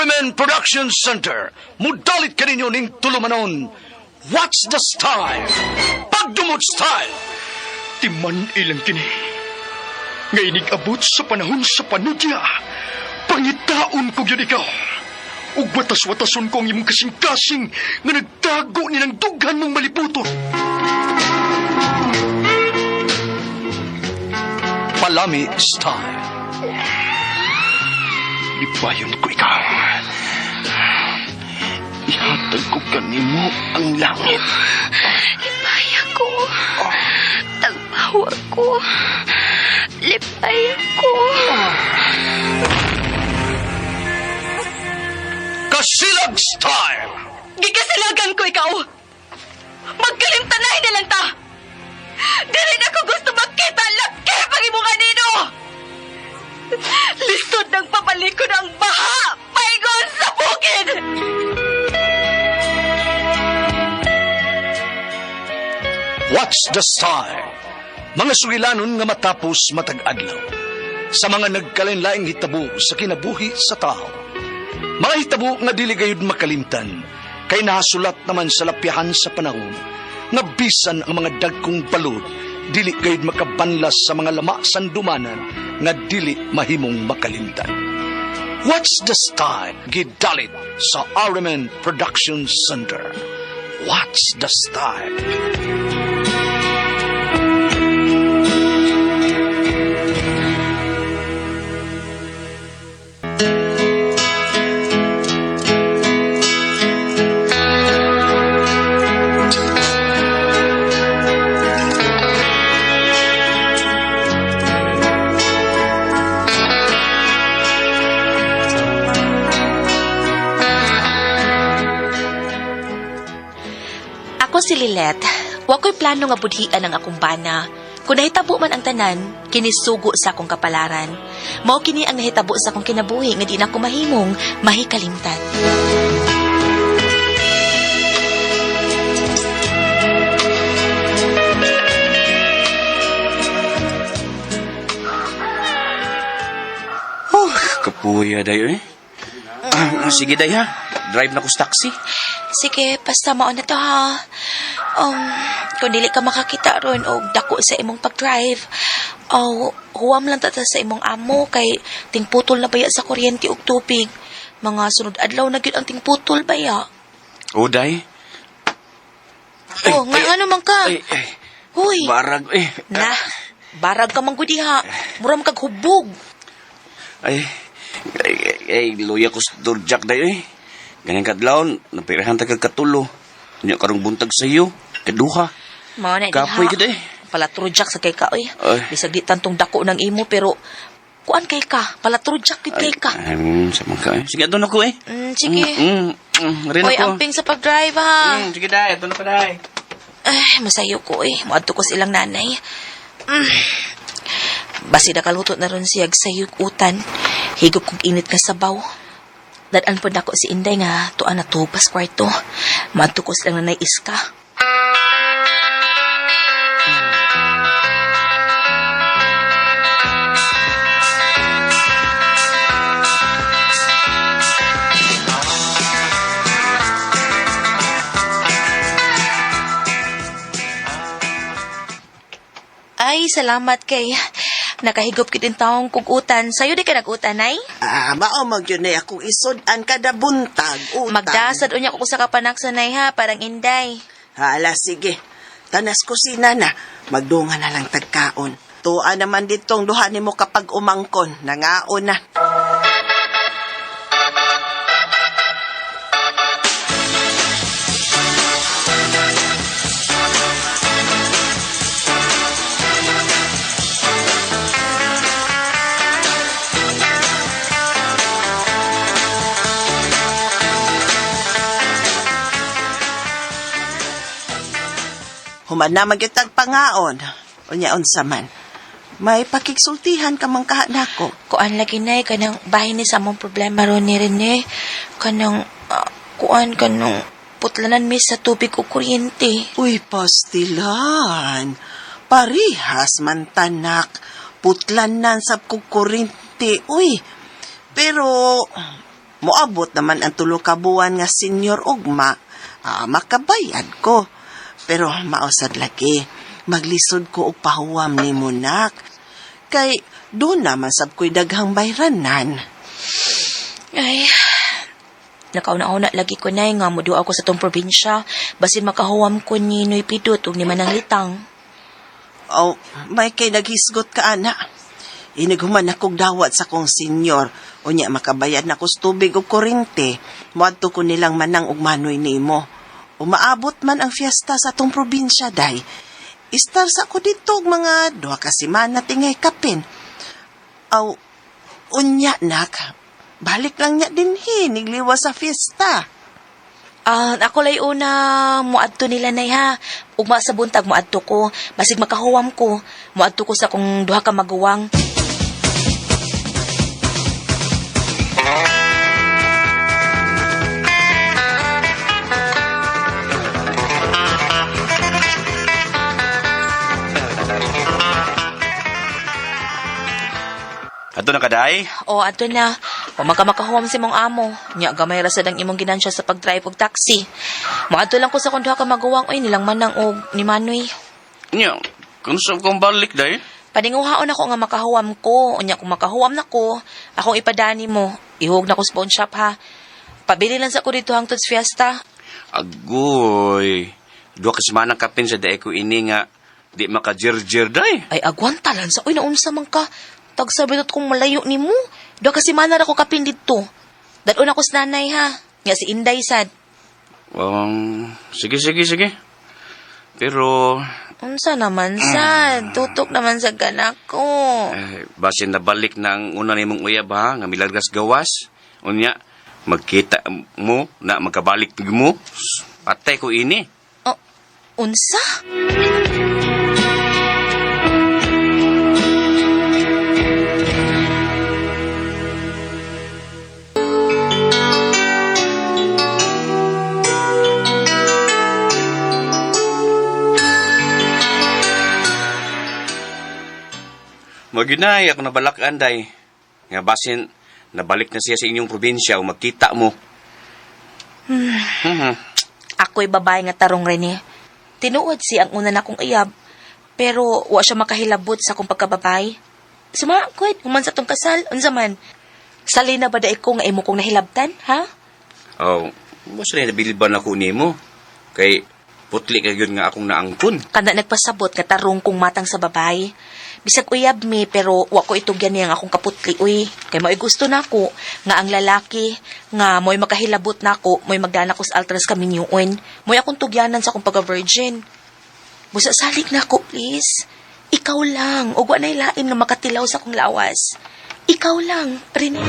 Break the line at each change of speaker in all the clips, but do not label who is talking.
RMN Production Center, mudalit kaninyo ning tulumanon. What's the style? Pagdumot style!
Timan ilang kini. Nga inig-abot sa panahon sa panudya. Pangitaon ko gyud ikaw. Ug watas-watason ko ang imong kasing-kasing nga nagtago ni ng dughan mong maliputon.
Palami style.
Lipayon ko ikaw. Ihatag ko kanimo ang langit.
Lipay ako. Tagpawa ko. Lipay ako.
Kasilag style!
Gikasilagan ko ikaw. Magkalimtanay na lang ta. Dili na ko gusto makita laki pag imong anino. Lisod ng papalikod ang baha. Paingon sa bukid.
What's the style? Mga sugilanon nga matapos matag adlaw. Sa mga nagkalain-laing hitabo sa kinabuhi sa tao. Mga hitabo nga dili gayud makalimtan, kay nahasulat naman sa lapyahan sa panahon, nga bisan ang mga dagkong balod, dili gayud makabanlas sa mga lama sandumanan, nga dili mahimong makalimtan. What's the style? Gidalit sa RMN Production Center. What's the style?
Ako si Lilet. Wa ko'y plano nga budhian ang akong bana. Kung nahitabo man ang tanan, kinisugo sa akong kapalaran. Mao kini ang nahitabo sa akong kinabuhi nga di na ko mahimong mahikalimtan.
Oh, kapuya dayo eh. Ah, sige day ha. Drive na ko sa taxi.
Sige, basta mao na to ha. Kung dili ka makakita ron og dako sa imong pag-drive, oh, huwam lang ta sa imong amo kay tingputol na baya sa kuryente ug tubig. Mga sunod adlaw na gyud ang tingputol baya.
Oh, day.
Oh, nga ano man ka?
Ay, ay.
Huy.
Barag eh.
Na, barag ka man gud diha. Mura man kag hubog.
Ay, ay, ay, ay, luya ko sa turjak dayo eh. Ganyan kadlawon, napirahan ta kag katulo. Nya karong buntag sa iyo, kaduha.
Mao na diha.
Kapoy gud eh.
Palatrujak sa kay ka oy.
Ay.
Bisag di tantong dako ng imo pero kuan kay ka, palatrujak gud kay ka.
Ay, sa mga ka eh. Sige, doon ako eh.
Sige.
Rin
Oy,
ako.
amping sa pag-drive ha.
Sige day, doon ako day.
Ay, masayo ko eh. Muadto ko silang nanay. Basi nakaluto na ron siya sayog utan. Higop kong init nga sabaw. Dad-an po nako si Inday nga tuan na tupas kwarto. Muadto ko silang nanay Iska. Ay, salamat kay nakahigop kit taong kog utan. Sayo di ka nag-utan, ay?
Ah, mao man gyud na akong isod-an kada buntag, utang.
Magdasad unya ko sa kapanak sa nay ha, parang Inday.
Hala, sige. Tanas kusina na. Magdunga na lang tagkaon. Tuwa naman ditong duha nimo kapag umangkon. Nangaon na. Human na magyud tag pangaon. Unya unsa man. May pakigsultihan ka man kaha nako.
Kuan lagi nay kanang bahin ni sa among problema ron ni Rene. Kanang kuan kanang putlanan mi sa tubig o kuryente.
Uy, pastilan. Parihas man tanak. Putlanan sa kukurinte. Uy, pero Moabot naman ang tulo ka buwan nga senior ugma, makabayad ko. Pero mausad lagi, maglisod ko og pahuwam nimo nak. Kay doon naman sab ko'y daghang bayranan.
Ay, nakauna-una lagi ko nay nga muduaw ko sa tong probinsya. Basin makahuwam ko ni Noy Pidot ug ni Manang Litang.
Oh, may kay naghisgot ka ana. Inighuman akong dawat sa kong senyor. Unya makabayad na ko sa tubig ug kurente. Moadto ko nilang manang ug manoy nimo. Umaabot man ang fiesta sa atong probinsya, day. Istar sa ko dito og mga 2 ka semana tingay kapin. Aw, unya nak. Balik lang niya dinhi, nigliwas sa fiesta.
Ako lay una muadto nila nay ha. Ugma sa buntag muadto ko. Basig makahuwam ko. Muadto ko sa kong duha ka maguwang.
Adto na kaday?
O adto na. Wa man ka makahuwam sa imong amo. Nya gamay ra sad ang imong ginansya sa pag-drive og taxi. Muadto lang ko sa kong duha ka maguwang oy nilang manang og ni Manoy.
Nya, kung sa kong balik day?
Paninguhaon ako nga makahuwam ko. Unya kung makahuwam na ko, akong ipadani mo. Ihug na ko sa pawn shop ha. Pabili lang sa ko dito hangtod sa fiesta.
Agoy. 2 ka semana kapin sa dae ko ini nga di makajirjir day.
Ay agwanta lang sa uy naunsa man ka. Tagsabi kong malayo nimo. 2 ka semana ra ko kapin dito. Dadon ako sa nanay ha. Nga si Inday sad.
Sige. Pero
Unsa naman sad, tutok naman sa ganak ko.
Basin nabalik na ang una nimong uyab ha, nga milargas gawas. Unya, magkita mo na magkabalik pig mo. Patay ko ini.
Oh, unsa?
Maginay ako nabalak anday. Nga basin nabalik na siya sa inyong probinsya o magkita mo.
Ako'y babae nga tarong Rene. Tinuod siya ang una na akong iyab. Pero wa siya makahilabot sa akong pagkababay. Suma, kwet, human sa tong kasal, unsa man. Salina ba dai ko nga imo kong nahilabtan, ha?
Oh, basta na nabiliban ako nimo. Kay putli ka yun nga akong naangkon.
Kana nagpasabot nga tarong kong matang sa babay. Bisag uyab mi pero wa ko itugyan niya ang akong kaputli uy. Kay mao'y gusto nako nga ang lalaki nga mo'y makahilabot nako, mo'y magdana ko sa altras kami niyuon. Mo'y akong tugyanan sa akong pagka-virgin. Busa salik nako, please. Ikaw lang, ug wa nay lain nga makatilaw sa akong lawas. Ikaw lang, Rene.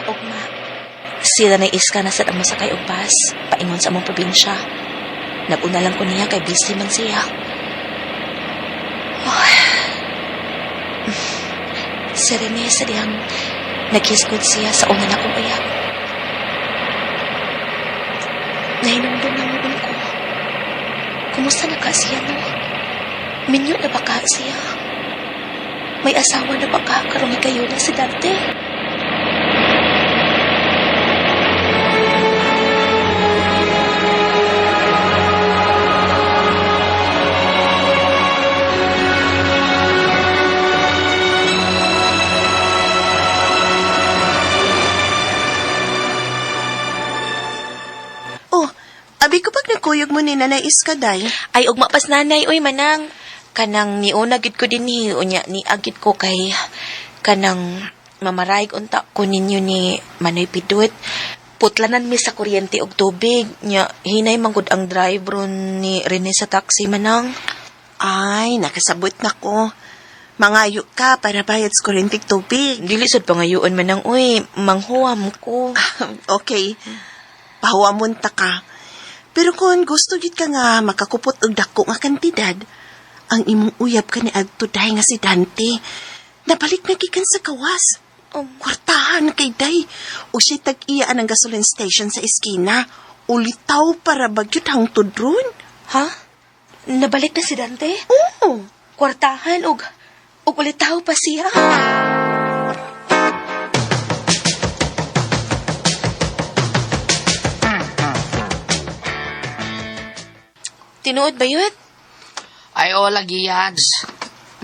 Ugma, sila na iska na sad ang masakay og bus, paingon sa among probinsya. Nag-una lang ko niya kay busy man siya. Oh. Si Rene sa dihang naghisgod siya sa una na kong uyab. Nahinumdum na noon ko. Kumusta na ka siya, no? Minyo na ba ka siya? May asawa na ba ka karong kayo na si Dante?
Oh, abi ko pag nagkuyog mo ni Nanay Iska, day.
Ay, ugma pas nanay, uy, manang. Kanang niuna gid ko dinhi, unya ni agid ko kay kanang mamaraig unta ko ninyo ni Manoy Pidut. Putlanan mi sa kuryente og tubig. Nya, hinay manggod ang driver ni Rene sa taxi, manang.
Ay, nakasabot na ko. Mangayo ka para bayad sa kuryente og tubig.
Dili sad pangayoon manang, uy, manghuam ko.
Okay. Pahuamon ta ka. Pero kung gusto gid ka nga makakupot og dako nga kantidad, Ang imong uyab kani adto day nga si Dante. Nabalik na gikan sa gawas. Kwartahan kay day. O siya tag-iya ang gasoline station sa eskina. Ulitaw para bagyot hangtod ron.
Ha? Nabalik na si Dante?
Oo.
Kwartahan og ulitaw pa siya. Tinuod ba yun?
Ay, hola, giyads.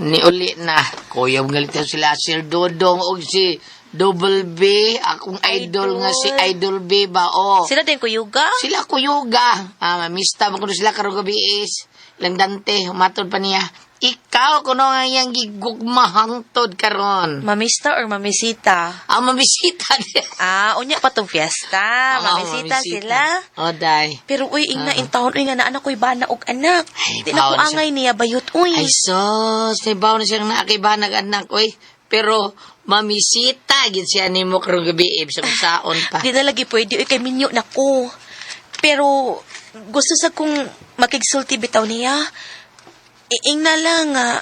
Ni uli na. Kuya, galit sila Sir Dodong og si Double B. Akong idol,
Idol.
nga si Idol B ba, oh.
Sila din kuyuga?
Sila kuyuga. Ah, mamista mo kuno sila karong gabi is. Ilang Dante, humatod pa niya. Ikaw kuno nga iyang gigugmahangtod karon.
Mamista or mamisita?
Ah, mamisita niya.
Ah, unya pa tong fiesta.
Ah,
Mamisita sila.
Oh, day.
Pero uy, ingna in taon, uy nga na anak ko'y bana og anak.
Ay,
Di na ko
baon siya.
angay niya bayot, uy.
Ay, sos. May baon na siyang naakibanag anak, oy. Pero, mamisita, gid siya nimo karong gabi, eh, sa saon pa.
Di na lagi pwede, uy, kay minyo na ko. Pero, gusto sa kong makigsulti bitaw niya. Iingna lang, nga,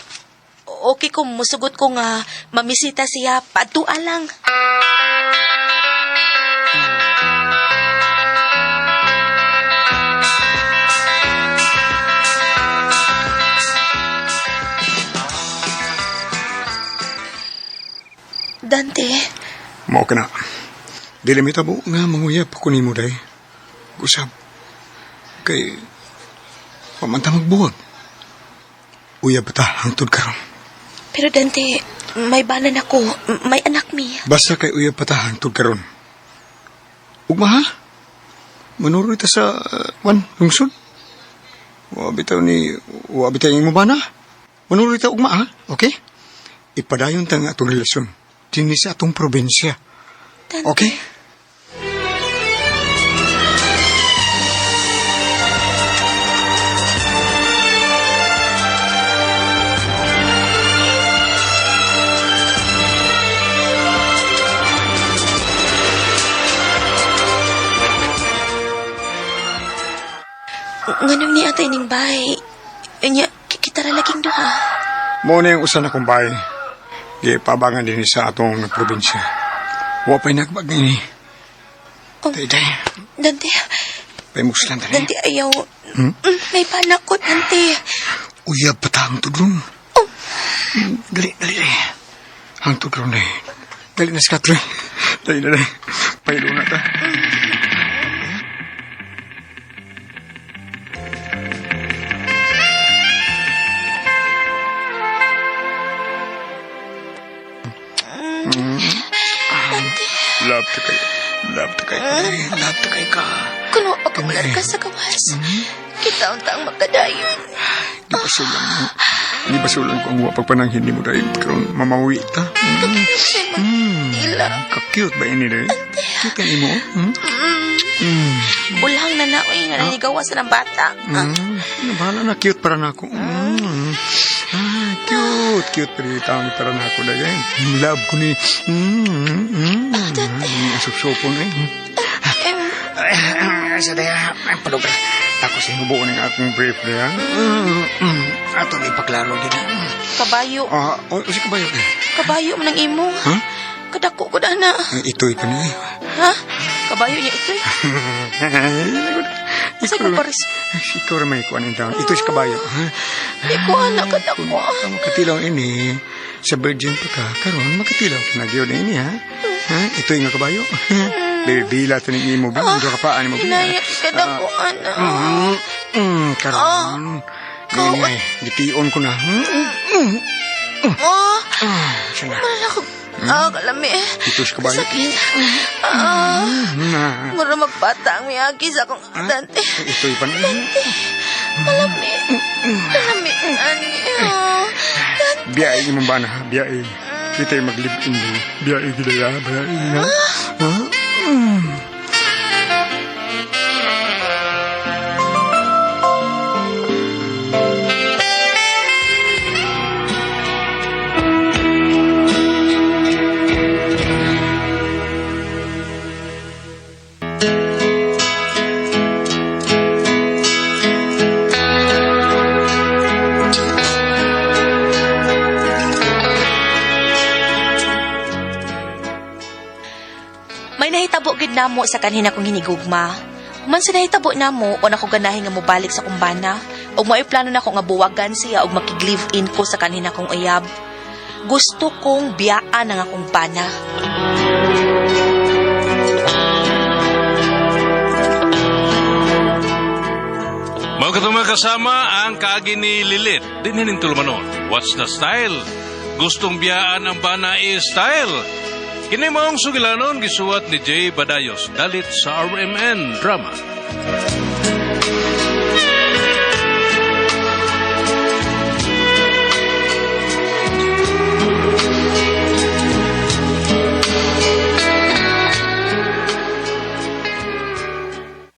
okay ko, musugot ko nga, mamisita siya, padua lang. Dante,
Mao ka na. Dili mi tabo nga manguyab ko nimo day. Gusab. Kay pamanta magbuhat. Uyab ta hangtod karon.
Pero Dante, may banan ako. May anak mi.
Basta kay uyab pa ta hangtod karon. Ugma ha? Manuro ta sa wan lungsod. Wa bitaw ni wa bitaw imo bana. Manuro ta ugma ha? Okay? Ipadayon ta nga atong relasyon dinhi sa atong probinsya.
Dante.
Okay?
Nganong ni atay ning bay? Nya, kita ra laging duha.
Mo na yung usa na kong bay. Gipabangan din sa atong probinsya. Wa pa'y nagbag ini.
Oh.
Day, day.
Dante,
Paimuslan ta
Dante ayaw. May bana ko, Dante.
Uyab pa ta hangtod ron. Dali, dali, dali. Hangtod ron, day. Dali na sa katro. Dali na, day. Pailo na ta. Love to kay. Love to kay. Love to kay ka.
Kuno pagkamulan ka sa gawas. Kita unta ang magkadayon.
Di ba sulan mo? Di ba sulan ko ang wapagpananghin ni mo dahil karon mamawi ta.
Kakinap siya magtila.
Ka-cute ba ini dahil? Cute ang imo. Hmm?
Ulang na na, uy, nga nanigawas na ng bata.
Bahala na, cute para na ako. Ah, cute, cute pero itang para na ako dahil. Love ko ni. Asupsupon eh.
Em,
Sa daya, ay palubre. Ako sa hinubuon ng akong brief na Ato na ipaklaro din.
Kabayo.
Ah, o, si kabayo. Eh.
Kabayo man ang imo.
Ha?
Kadako ko na.
Ay, ito'y pa niya.
Ha? Kabayo niya ito. Sa ko pares.
Ikaw ra may kuan in town. Ito si kabayo. Ha?
Di ko anak kadako.
Kung ang makatilaw ini, sa virgin pa ka, karon makatilaw ka na gyud ini ha. Ha? Ito nga kabayo. Baby, bila to ni imo ba? Duha ka pa ani mo.
Hinaya kadako anak.
Karon. Ngayon, gitiyon ko na.
Oh,
Siya na.
wala ko. Ah, kalami.
Ito si kabayo.
Sakit. Ah,
Na.
mura magbata ang miyagi sa akong dante.
Ito ipan.
Malami. Malami. Ani. Oh. Dante.
Biyai imong bana, ha? Biyai. Kita yung mag-live-in din. Biyai gila ya, biyai ha? Ha?
gid namo sa kanhin akong hinigugma. Human sa nahitabo namo, wa na ko ganahi nga mobalik sa akong bana. Ug mao'y plano nako nga buwagan siya ug makig-live-in ko sa kanhin akong uyab. Gusto kong biyaan ang akong bana.
Mao katong mga kasama ang kaagi ni Lilit. Dinhi ning tulumanon. What's the style? Gustong biyaan ang bana is style. Kini maong sugilanon gisuwat ni Jay Badayos dalit sa RMN Drama.